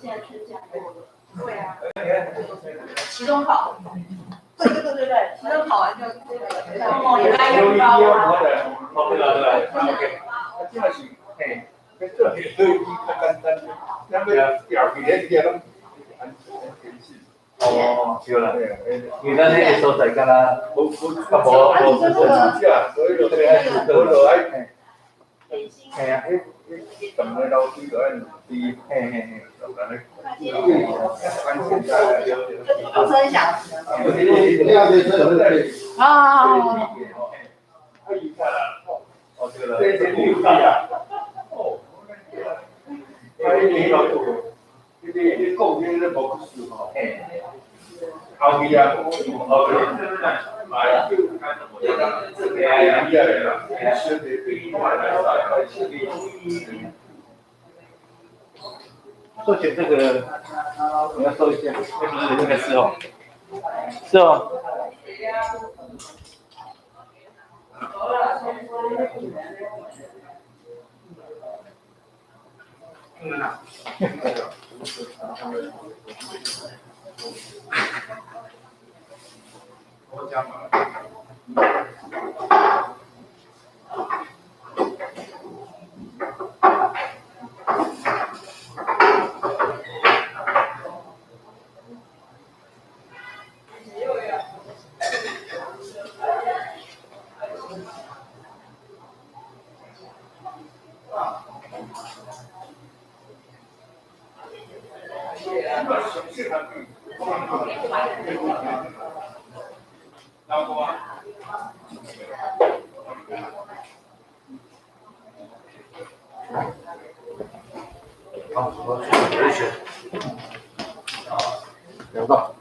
現在春假過了。對啊。期中考。對對對對對，期中考完就哦，也來有一高標啊。哦，對啦對啦，OK。啊，這嘛是，嘿，欲做下對比較簡單，咱欲調起來，這攏安全性。哦，對啦，對啊，因為咱彼個所在敢若無無較無無無主駕，所以就無就愛，嘿啊，彼彼踮咧樓梯就愛低，嘿嘿嘿，安尼，安全帶。不是很想。好好好好。哦對啦，這這有啊，哦，啊，你你你你講這個無事吼，嘿，後期啊，哦對，來，這個厲害啦，授權這個你要收一下，為什麼這個是哦？是哦。我講嘛。好，我回去。兩個。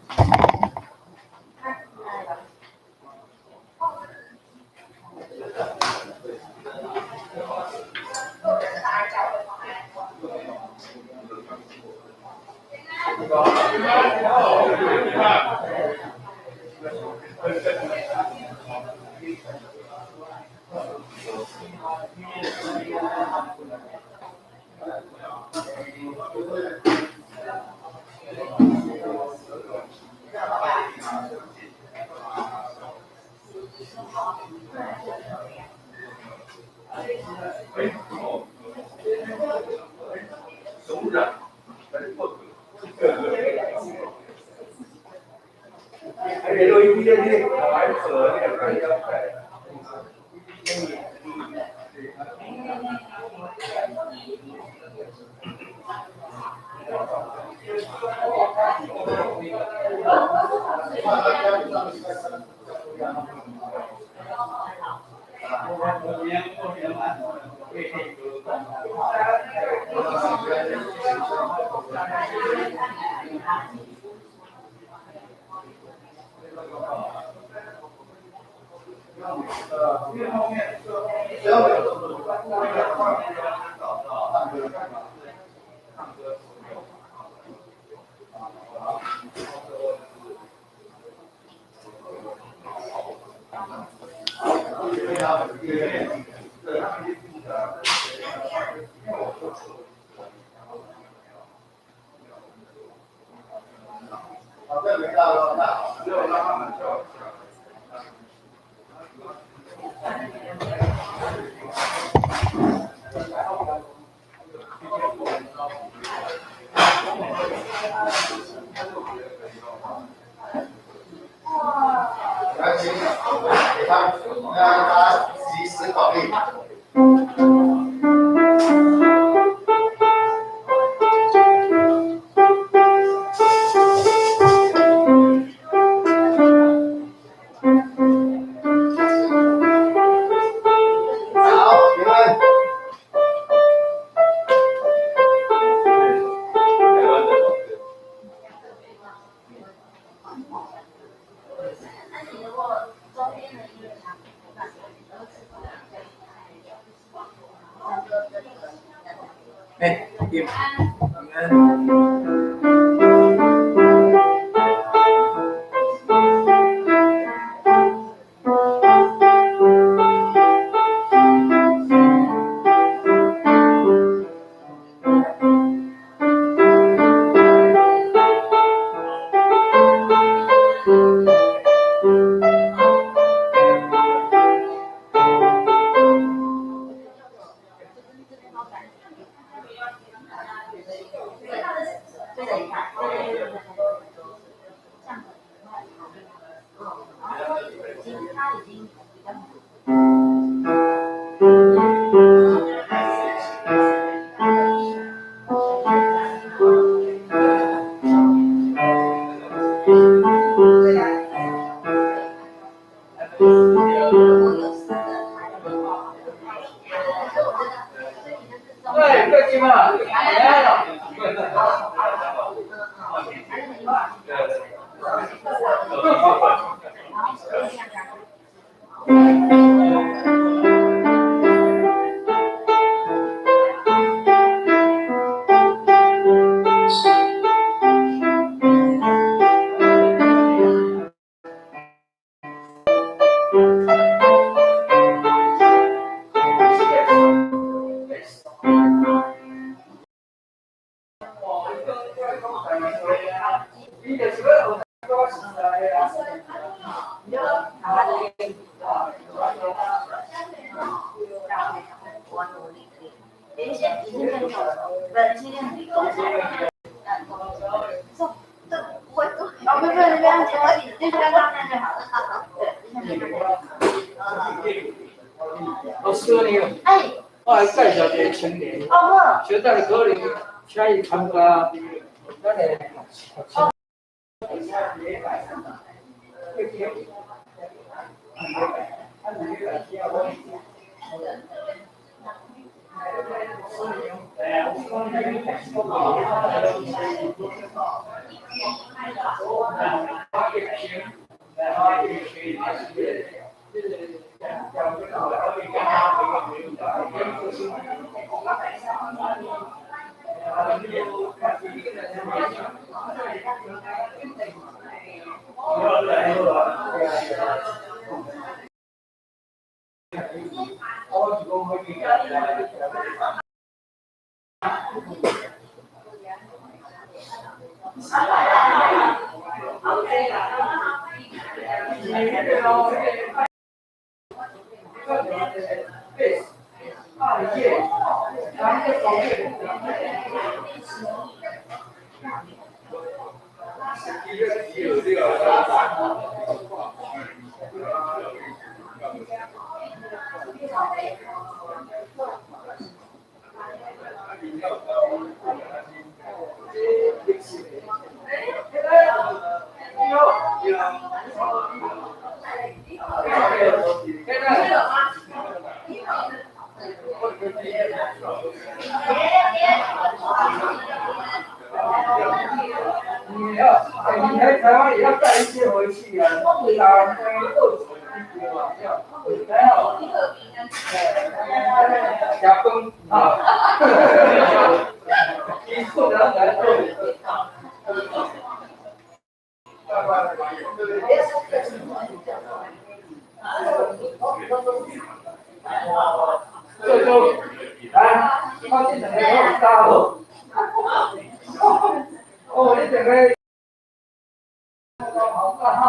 哎，平安。整一下，对对对对对，这样子，然后因为已经他已经比较。对，对，金嘛，来了。老师你好，我来介绍一个青年，小等下可能请伊参加咱的学生。你喺台灣也要帶一些回去啊，打飛二手對吧？還好，食飯啊，基礎的來做。這就來，我這兩個好大哦。哦，你這個。好大哈！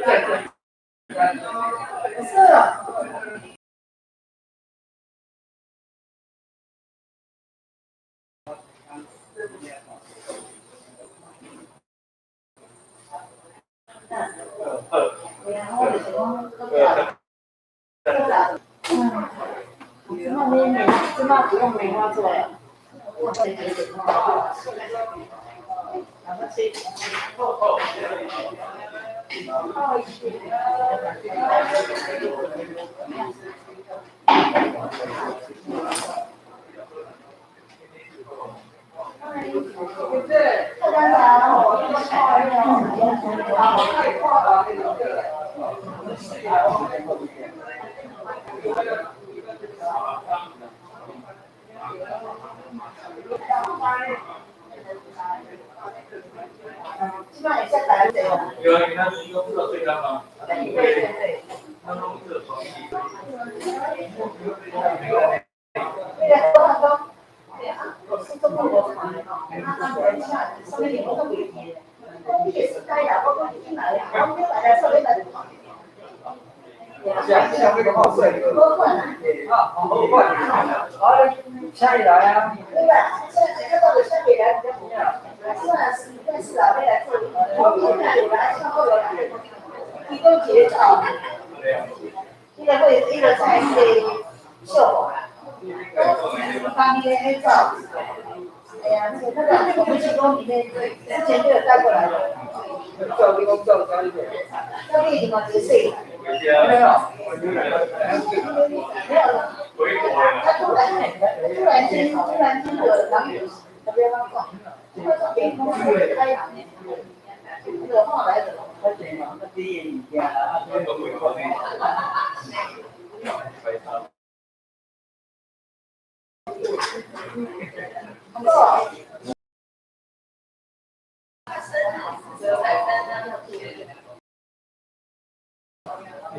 對對。是。这嘛不用梅花做了。有啊，你看用这个最干吗？对对对。他弄这个双翼。对啊，我讲，对啊，是中国无传的吼，啊啊，啥物我都袂记得。讲你会识解啦，我讲你来啊，我讲来来说你来就看。是啊，啊，好看，啊，你請伊來啊。對吧？現在看到的下面來比較好。算是，但是啊，未來做，我來來上後來，提供結賬，這個會，這個才是效果。把你的黑照，哎呀，那個那個不是講裡面之前就有帶過來的。照你講照啥物？照你另外一個細。沒有。沒有了。他突然突然間突然間的，然後特別方便，他說別公司開那個後來的。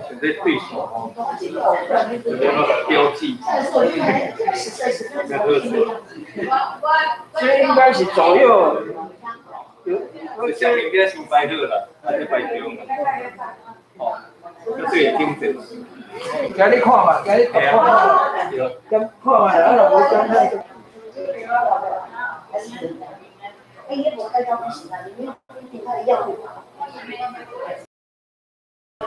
選這對手哦，有沒有標記？這應該是左右。這下面應該先擺好啦，啊，這擺中啦。哦，這對經濟。今日看嘛，今日看嘛，咁看嘛，啊，若無講太。哎，你無開刀不行啊，你沒有規定他的藥物。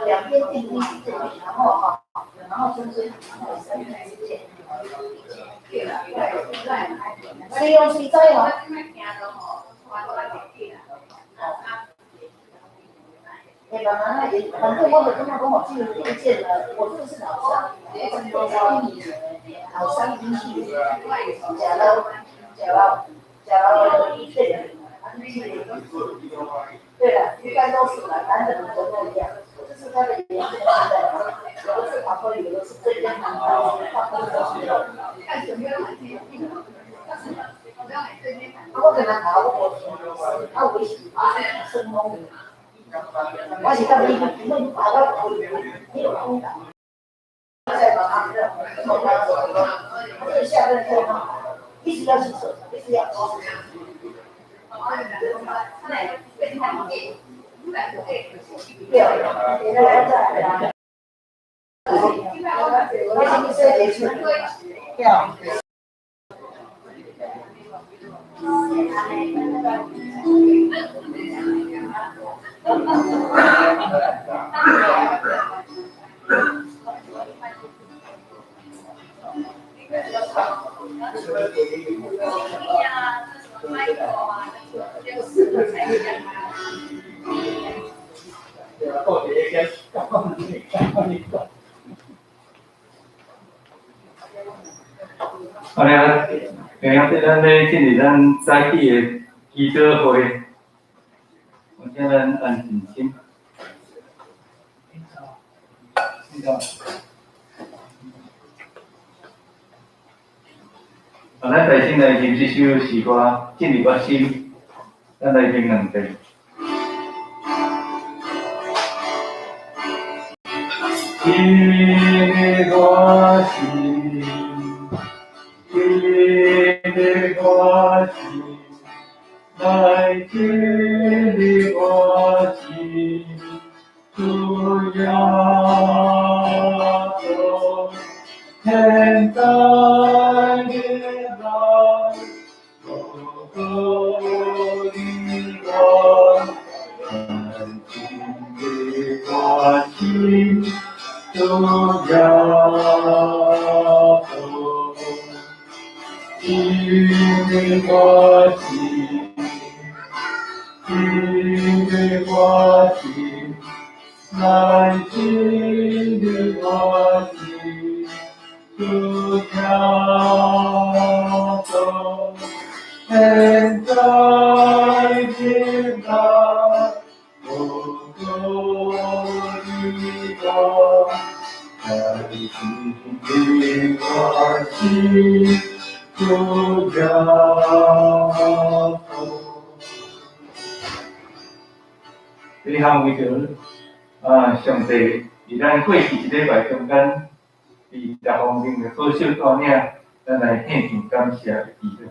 兩邊定定是這邊，然後哈，然後中間然後三支箭。使用是知哦。哎，媽媽，那也反正我就感覺講吼，這個意見呢，我這個是老傷，老傷引起的，食老食老食老對。對了，一般都是的，男的女的都一樣。這是它的顏色，有的是跑坡，有的是這邊，我跟他講，我啊，我是順風，我是感覺伊伊跑到沒有空檔。在忙啊，這麼忙，這個下班之後，一直要去廁所，一直要。對，來來。我是說結束。對。安呢啊，下仔日咱咧進入咱早起的祈禱會，我請咱安靜心。啊，咱首先來念這首詩歌，進入我心，咱來念兩遍。進入我心，進入我心，來進入我心，主耶穌，現在你來，無顧你我，來進入我心。主耶穌，進入我心，進入我心，來進入我心，主耶穌，現在進來，無顧你我。來進入我心，主耶穌。你好，為著啊，上帝佇咱過去一禮拜中間，佇各方面的保守帶領，咱來獻上感謝的祈禱。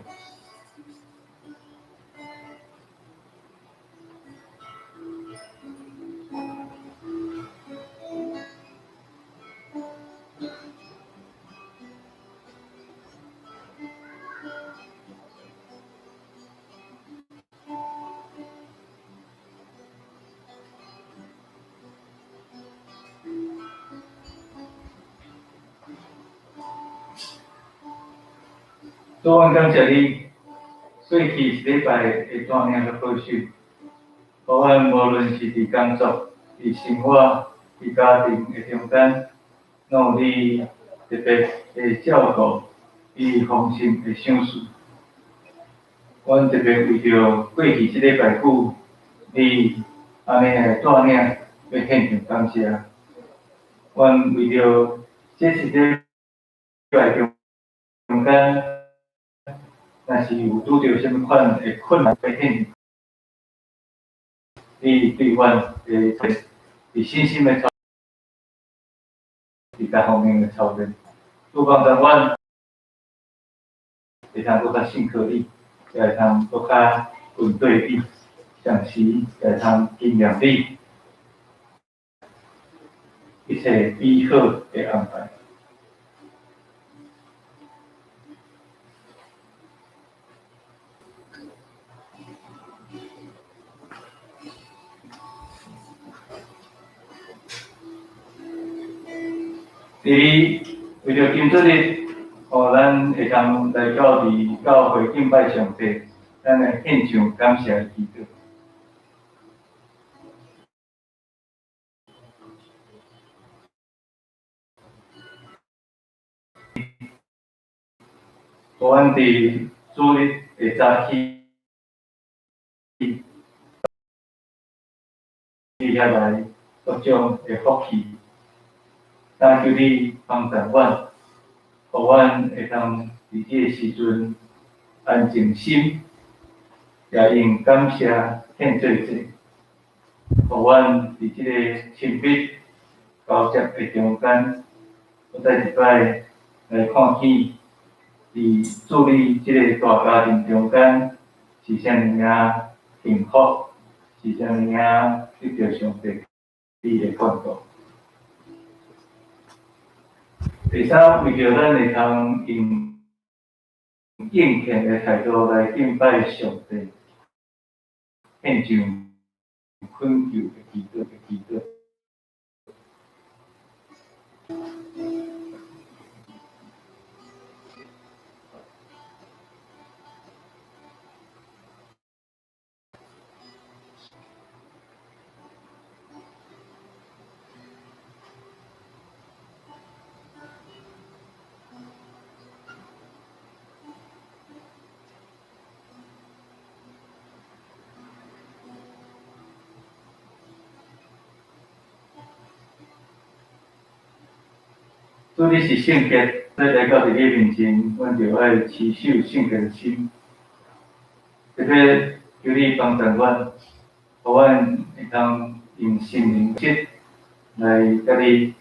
主，阮感謝你，過去一禮拜的帶領佮保守，予阮無論是佇工作、佇生活、佇家庭的中間，攏有你特別的照顧與豐盛的賞賜。阮特別為著過去這禮拜久，你按呢來帶領，欲獻上感謝。阮為著這一禮拜中間，若是有拄著啥物款的困難，欲獻上你對阮的佇信心的操，佇各方面的操練，主幫助阮會通閣較信靠你，也會通閣較跟綴你，同時也會通經驗你一切美好的安排。第二，為著今主日，予咱會通來到佇教會敬拜上帝，咱來獻上感謝的祈禱。予阮佇主日的早起，去遐來各種的福氣。懇求你幫助阮，予阮會通佇這個時陣安靜心，也用感謝獻做祭，予阮佇這個親密交接的中間，閣再一擺來看見佇主你這個大家庭中間是啥物仔幸福，是啥物仔得著上帝你的眷顧。第三，為著咱會通用敬虔的態度來敬拜上帝，獻上懇求的祈禱的祈禱。主，你是聖潔，所以來到佇你面前，阮就愛持守聖潔的心。特別求你幫助阮，予阮會通用心靈質來佮你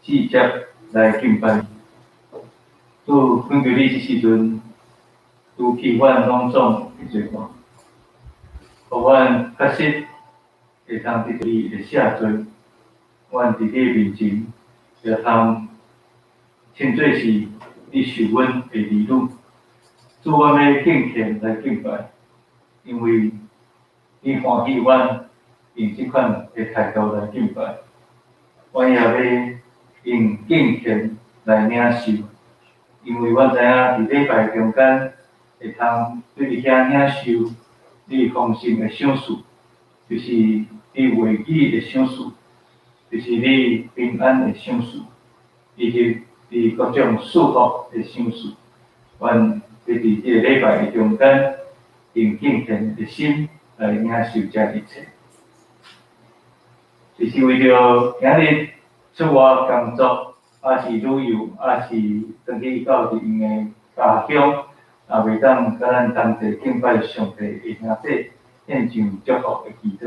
直接來敬拜。主，懇求你這時陣除去阮攏總的罪過，予阮確實會通得著你的赦罪。阮佇你面前，會通稱做是你受阮的兒女。主，阮欲敬虔來敬拜，因為你歡喜阮用這款的態度來敬拜。阮也欲用敬虔來領受，因為阮知影佇禮拜中間會通對佇遐領受你豐盛的賞賜，就是你話語的賞賜，就是你平安的賞賜，以及你各種祝福的賞賜。阮欲佇這個禮拜的中間，用敬虔的心來領受這一切。就是為著今日出外工作，抑是旅遊，抑是轉去到佇𪜶的家鄉，也袂當佮咱同齊敬拜上帝的兄弟，獻上祝福的祈禱。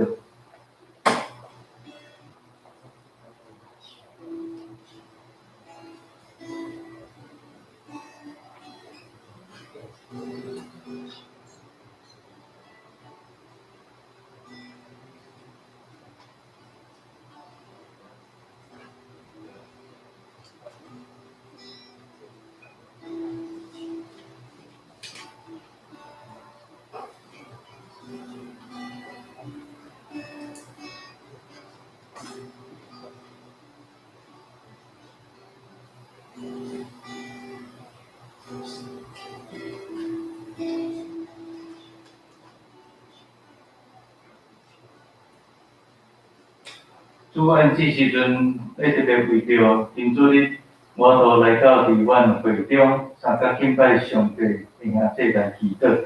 主，阮這時陣欲特別為著真主日，無法度來到佇阮會中參加敬拜上帝的兄弟來祈禱。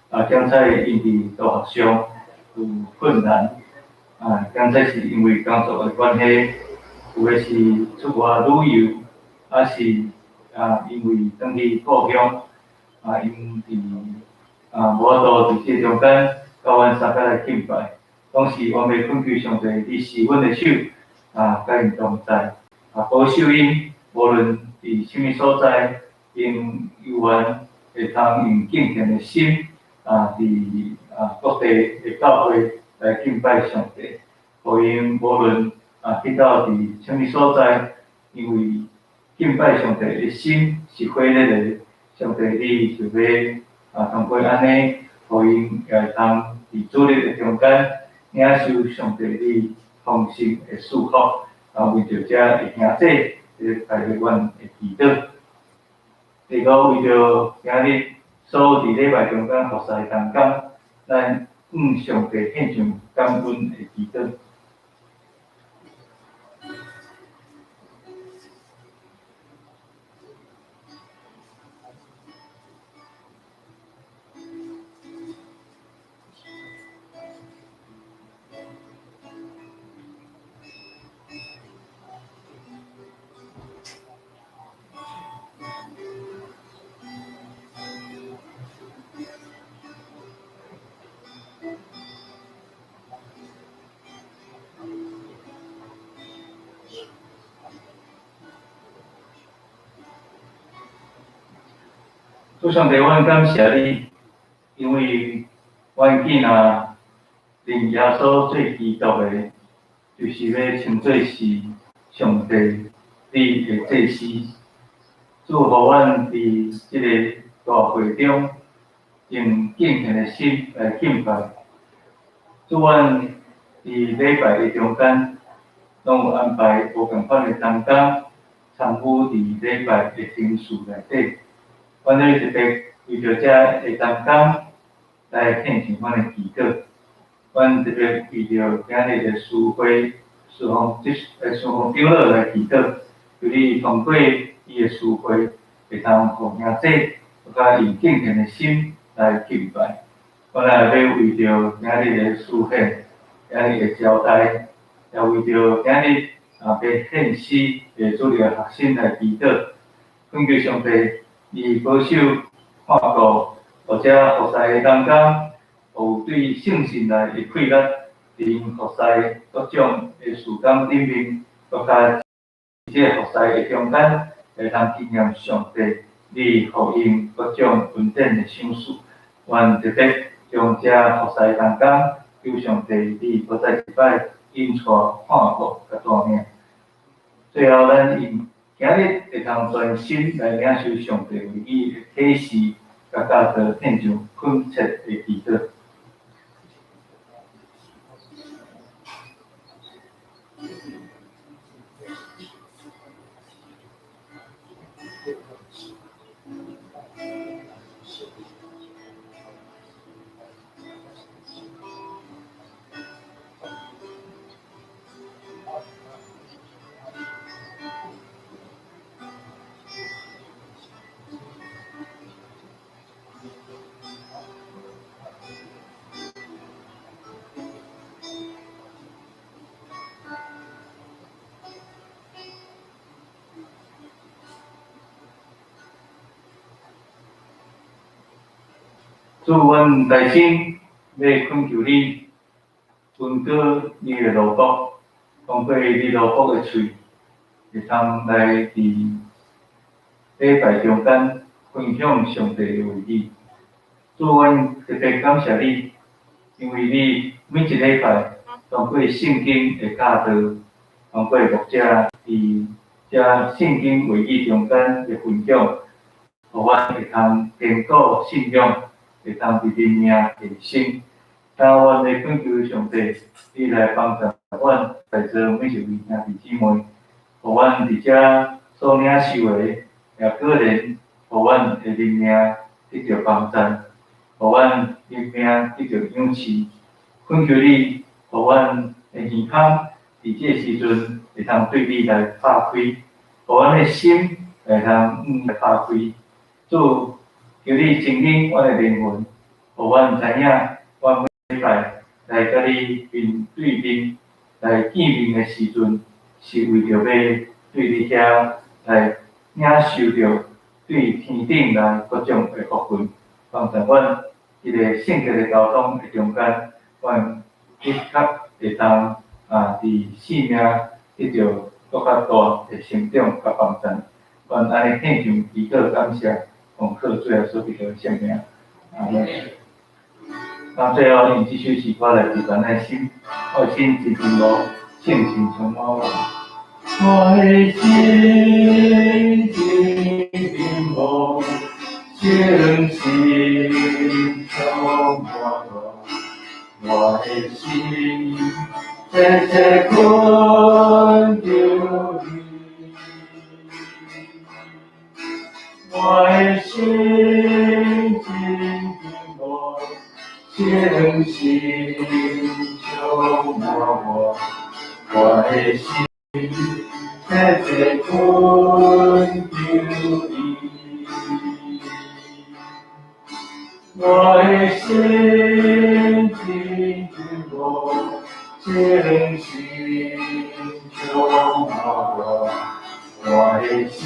啊，剛才𪜶佇道學上有困難，啊，剛才是因為工作的關係，有的是出外旅遊，抑是啊因為轉去故鄉，啊，𪜶佇啊無法度佇這中間佮阮相共來敬拜。當時阮欲懇求上帝，你施阮的手，啊，佮𪜶同在，啊，保守𪜶，無論佇啥物所在，𪜶猶原會通用敬虔的心，啊，佇啊各地的教會來敬拜上帝。予𪜶無論啊去到佇啥物所在，因為敬拜上帝的心是火熱的，上帝你就欲啊通過按呢，予𪜶也會通佇主日的中間，領受上帝你豐盛的祝福，啊，為著遮的兄弟，來為阮的祈禱。第五，為著今日所有佇禮拜中間服侍同工，咱向上帝獻上感恩的祈禱。主上帝，阮感謝你，因為阮囝仔認耶穌做基督的，就是欲稱做是上帝你的祭司。主，予阮佇這个大會中，用敬虔的心來敬拜。主，阮佇禮拜的中間，攏有安排無仝款的同工參與佇禮拜的程序內底。阮咧特別為著遮的同工來獻上阮的祈禱。阮特別為著今日的司會、司方、司方長老來祈禱，求你通過伊的司會，會通予兄弟閣較用敬虔的心來敬拜。阮也欲為著今日的司獻、今日的招待，也為著今日啊欲獻詩的主日學生來祈禱，懇求上帝，伊保守看顧，或者服侍的同工，有對聖神來的氣力，佇𪜶服侍各種的事工頂面，閣較這個服侍的中間，會通經驗上帝，你予𪜶各種恩典的賞賜。阮特別將這服侍同工，求上帝你閣再一擺引帶看顧佮帶領。最後，咱用今日會通專心來領受上帝話語的啟示，佮教導獻上懇切的祈禱。主，阮内心欲懇求你，恩膏你的奴僕，通過你奴僕的喙，會通來佇禮拜中間分享上帝的話語。主，阮特別感謝你，因為你每一禮拜通過聖經的教導，通過牧者佇遮聖經話語中間的分享，予阮會通堅固信仰，會通佇靈命提升。當阮來懇求上帝，你來幫助阮在座每一位兄弟姊妹，予阮佇遮所領受的，也個人予阮的靈命得著幫助，予阮靈命得著養飼。懇求你，予阮的耳孔佇這个時陣會通對你來拍開，予阮的心會通來拍開。主，求你清理阮的靈魂，予阮知影，阮每擺來佮你面對面來見面的時陣，是為著欲對你遐來領受著對天頂來各種的福分，幫助阮佇個聖潔的交通的中間，阮的確會當佇生命得著閣較大的成長佮幫助。阮按呢獻上祈禱感謝，奉靠主耶穌基督的聖名，阿們。咱最後用這首詩歌來提咱的心，我的心真真無，聖情充滿我。我的心真真無，聖心充滿我。我的心切切懇求你，我的心真真無，聖心充滿我。我的心切切懇求你，我的心真真無，聖心充滿我。我的心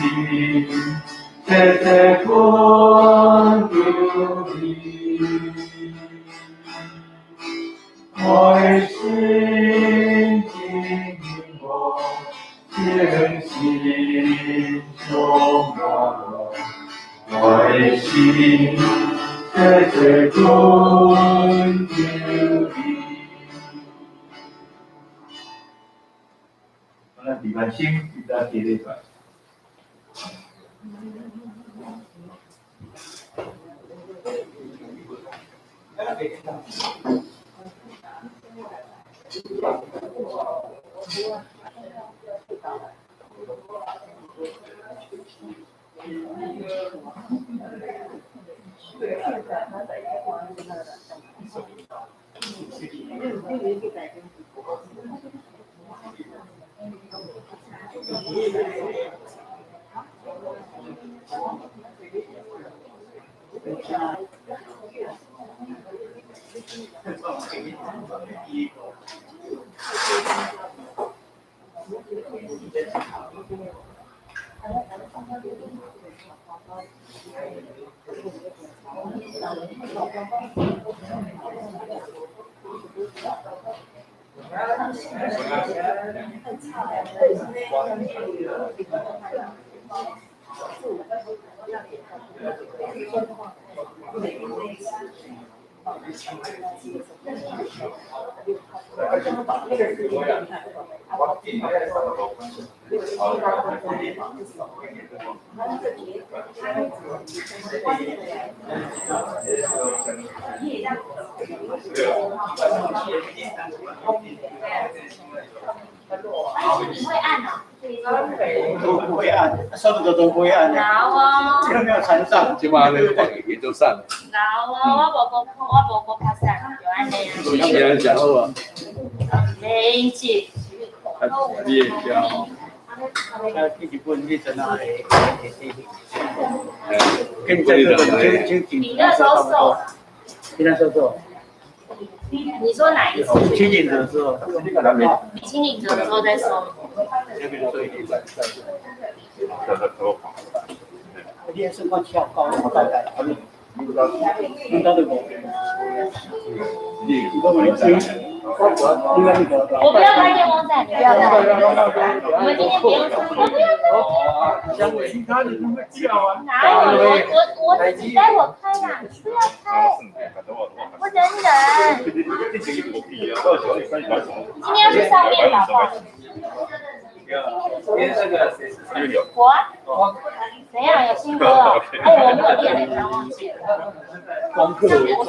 切切懇求你，我的心真真無，聖心充滿我。我的心切切懇求你。咱禮拜心，一早起禮拜。你會按哦？都不會按，上個都不會按。老哦。這個沒有纏上。這擺咧放去都散。老哦，我無講較散，就按呢。以前食好啊。免急。啊，你會食吼？啊，去日本你真啊會會跟這個清清你那時候瘦。你那時候瘦。你說哪一次？清醒的時候。你清醒的時候再瘦。你身高超高，我大概。你到底無？我不要開電風扇，你不要開。我們今天不用吹，我不要開。其他的都會叫啊。哪有？我只待會開啦，你不要開。我忍忍。今天要去上面吧？我啊？怎樣？有新歌哦？哎，我沒有練，我忘記了。功課為重。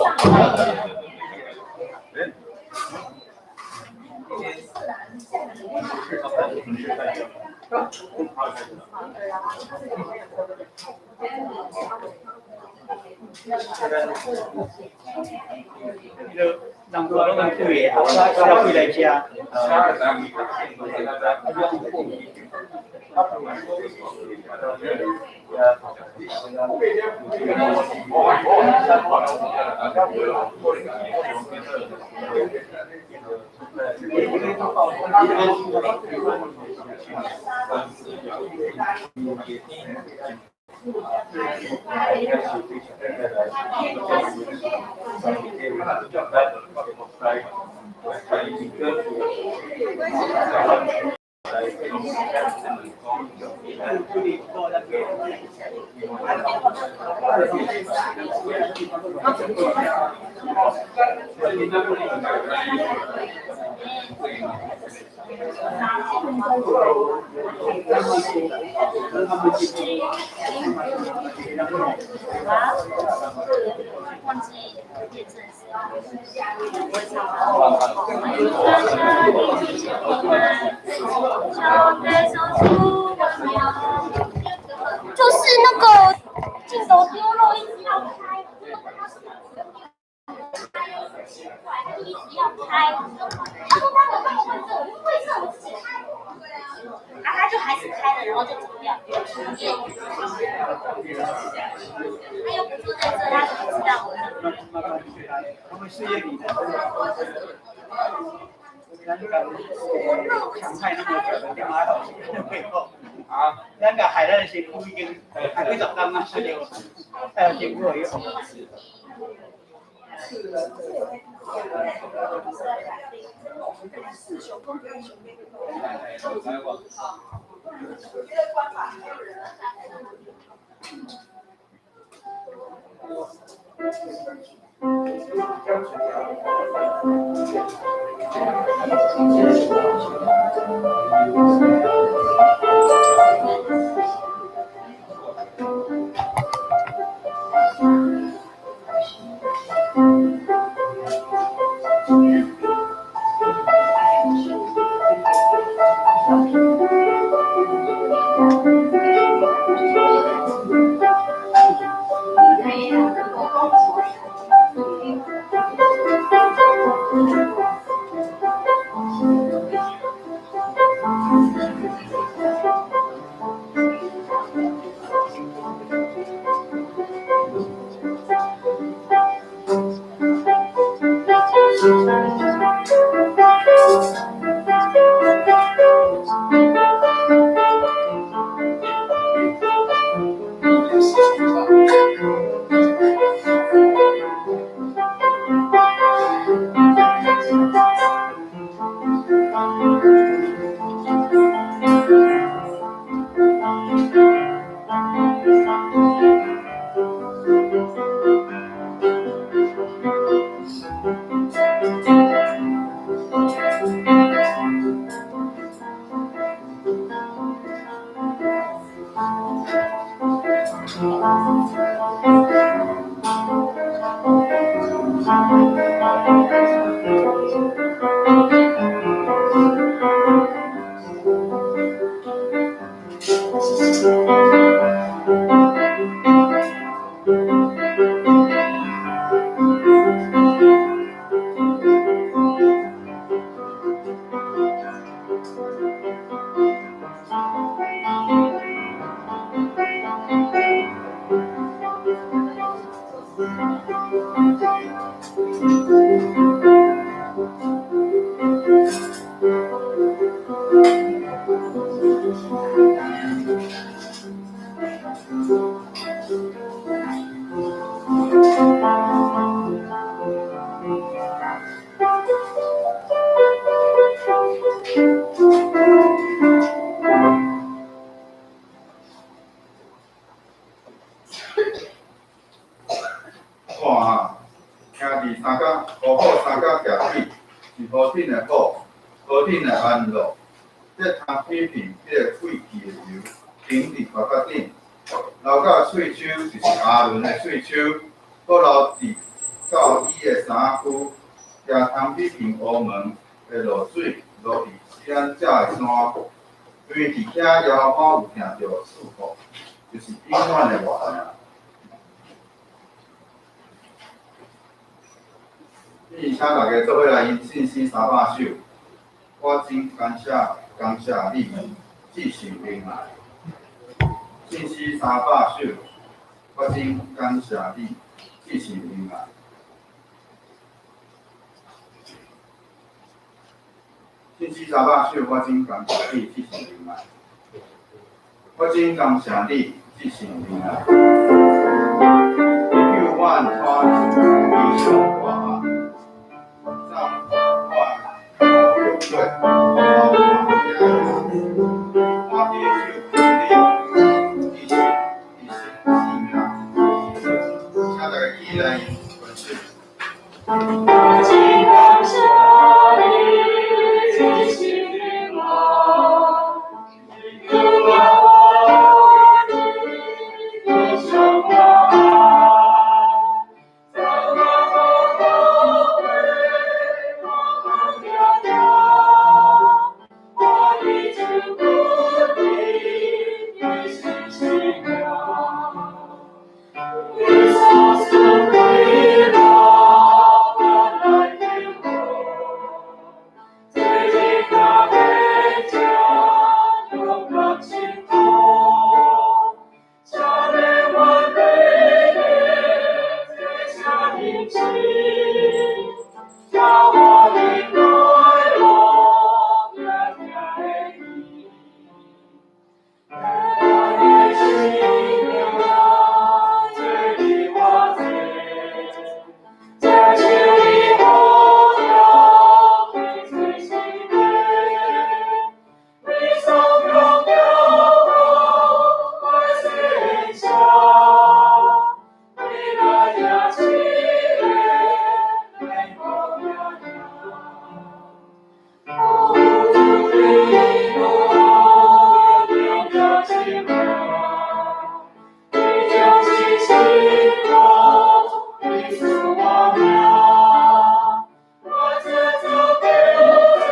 人多攏咁貴的，啊，我我過來食。忘記驗證是。就是那個鏡頭丟漏，一直要開，他奇怪，他就一直要開。他說他有幫我會色，我不會色，我自己開。啊，他就還是開了，然後就走掉。他又不坐在這，他怎麼知道我？他們事業裡的。強派那麼久，你買好啊！咱個害咱辛苦已經害幾十工啊，對，還有辛苦以後。看啊，兄弟相共，五虎相共举水，是何等的好，何等的安樂。這通批評彼个廢棄的油，停佇頭殼頂，流到喙鬚，就是亞倫的喙鬚，閣流佇到伊的衫褲，舉通批評烏門的露水，落佇錫安者的山，因為佇遐耶和華有聽著祝福，就是永遠的話。请大家做伙来吟信诗三百首。我真感谢感谢你，至圣灵爱。信诗三百首，我真感谢你，至圣灵爱。信诗三百首，我真感谢你，至圣灵爱。我真感谢你，至圣灵爱。你救阮脱离悲伤大厄，送我头我伫手你，其实其实生命，请大家起来分手。我真感谢你，真心的爱，你救我脱离悲伤大海，在那高高的我行行，我的手固定你是生命，你所赐快乐来给我，最近那边家勇敢行动，下面我对你最下一情，叫我的快乐越来越我的心灵啊，最的我最，这是你我要的最心的，你送荣耀我爱天下，你来加起来来我呀呀，哦，你我要加起来，你就是心中你是我命，我这就变成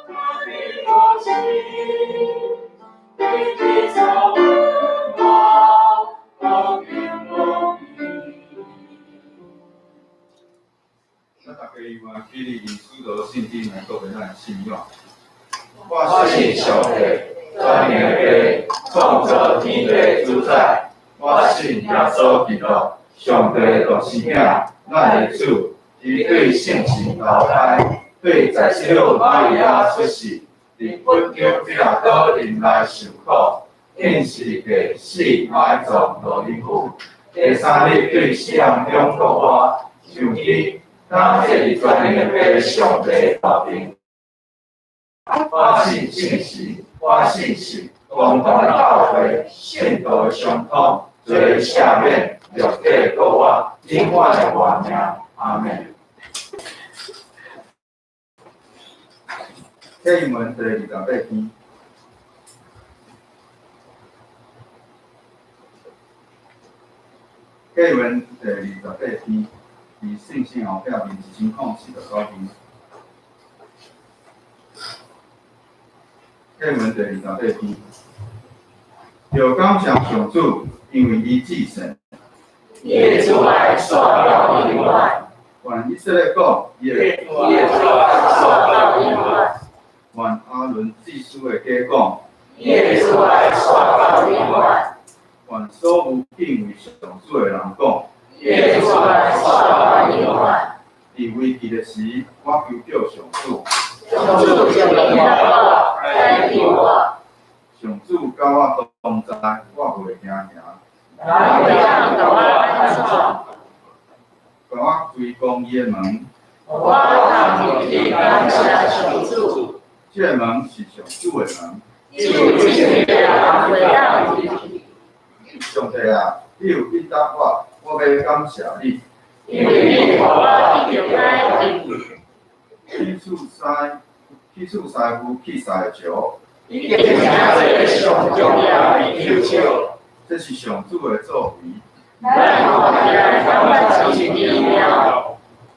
他的东西，你的造我光明无比。咱大家有按起立，用使徒信经来告别咱的信仰。我信上帝，全能的父，创造天地主宰。我信耶稣基督，上帝独生子，咱的主，伊对圣神投胎，对在圣玛利亚出世，伫本丢彼拉多林内受苦，钉十字架死埋葬落阴府，第三日对死人中复活，上去，感谢伫全能的父上帝头顶。我信圣神，我信信共同的教会，圣徒的相通，罪赦免，肉体复活，永远的活命。阿门。启文第28篇。启文第28篇，伫圣经后壁面1049篇。启文第28篇，著感谢上主，因为伊至圣。伊的慈爱煞到永远。愿以色列讲，伊的伊的慈爱煞到永远。愿亚伦祭司的家讲，伊的慈爱煞到永远。愿所有敬畏上主的人讲，伊的慈爱煞到永远。伫危急的时，我求叫上主。上主就应答我，拯救我。上主佮我同在，我袂惊吓。人会当共我按怎？共我开公义的门。我通入去感谢上主。这个门是上主的门。只有这个人袂当入去。上帝啊，你有应答我，我欲感谢你。因为你予我得著解救。去赐师傅去师的石。已经成做上重要的丘笑。这是上主的作为。咱看起来感觉真奇妙。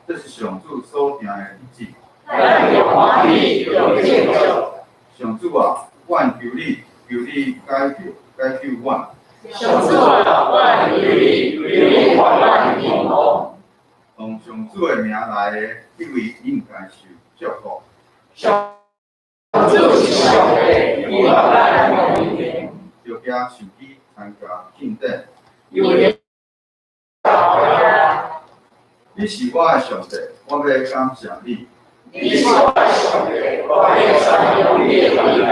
这是上主所定的日子。咱用欢喜，用庆祝。上主啊，阮求你，求你解救，解救阮。上主啊，阮求你，求你予阮平安。奉上主的名來的彼位應該受祝福。上主是上帝，伊予咱光明。著舉手機參加慶典。因為你是我的上帝，我欲感謝你。你是我的上帝，我欲宣揚你的偉大。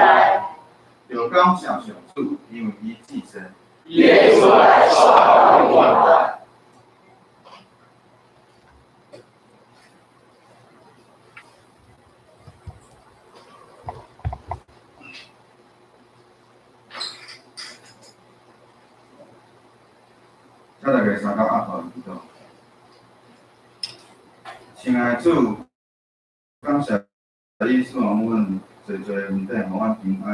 著感謝上主，因為伊至聖。伊的慈愛煞到永遠。請大家三甲阿頭祈禱。親愛的主，感謝你賜予阮濟濟恩典，予阮平安。